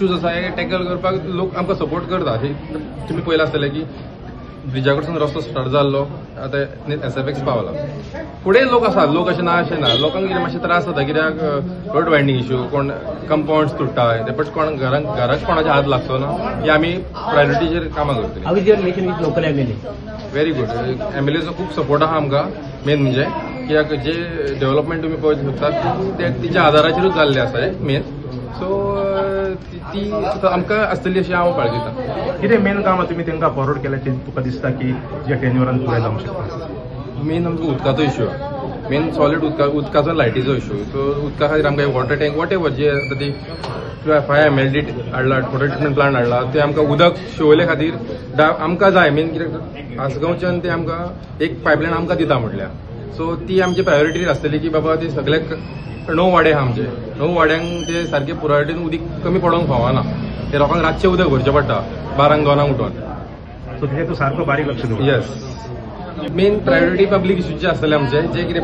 Issues आसा हे tackle करपाक लोक आमकां सपोर्ट करता. तुमी पळयलां आसतलें की ब्रिजा कडसून रस्तो स्टार्ट जाल्लो आतां SFX पावला. फुडें लोक आसा, लोक अशें ना अशें ना, लोकांक कितें मातशें त्रास जाता कित्याक रोड वायंडींग इश्यू, कोण कंपाउंड्स तुट्टा, बट कोण घराक कोणाचे हात लागचो ना ही आमी प्रायोरिटीचेर कामां करतली. How is your relation with local MLA? Very good. MLAचो खूब सपोर्ट आहा आमकां, मेन म्हणजे कित्याक जे डेव्हलपमेंट तुमी पळोवंक शकता ते तिच्या आदाराचेरूच जाल्लें आसा मेन. सो ती आमकां आसतली अशी हांव बाळगितां. कितें मेन काम तुमी तांकां फॉरवर्ड केलें तें तुका दिसता की तुज्या टेन्युअरान पुराय जावंक शकता? मेन आमकां उदकाचो इश्यू आहा, मेन सॉलीड उदकाचो लायटीचो इश्यू. सो उदका खातीर आमकां वॉटर टँक what ever जे आतां ती 5 MLD हाडला, वॉटर ट्रिटमेंट प्लांट हाडला, ते आमकां उदक शिवोले खातीर आमकां जाय. मेन कित्याक आसगांवच्यान ते आमकां एक पायपलायन आमकां दिता म्हटल्या, सो ती आमची प्रायोरिटी आसतली की बाबा ती सगळे 9 वाडे आहा आमचे, 9 वाड्यांक ते सारके पुरायटीन उदीक कमी पडोंक फावना, ते लोकांक रातचें उदक भरचें पडटा 12-2 उठोन. सो तेजेर तूं सारको बारीक लक्ष दवर. येस, मेन प्रायोरिटी पब्लीक इश्यूचे आसतले आमचे, जे कितें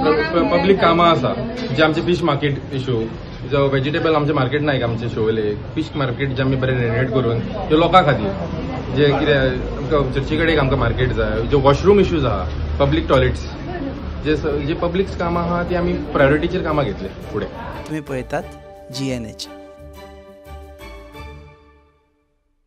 पब्लीक कामां आसा, जे आमचे फीश मार्केट इश्यू, जो वेजिटेबल आमचे मार्केट ना एक आमचे शिवोले फीश मार्केट जे आमी बरें रेनोवेट करून त्यो लोकां खातीर जे कितें आमकां चर्ची कडेन आमकां मार्केट जाय, जो वॉशरूम इश्यूज आहा, पब्लीक टॉयलेट्स, जे पब्लीक कामां आहा ती आमी प्रायोरिटीचेर कामां घेतले फुडें. तुमी पळयतात GNH.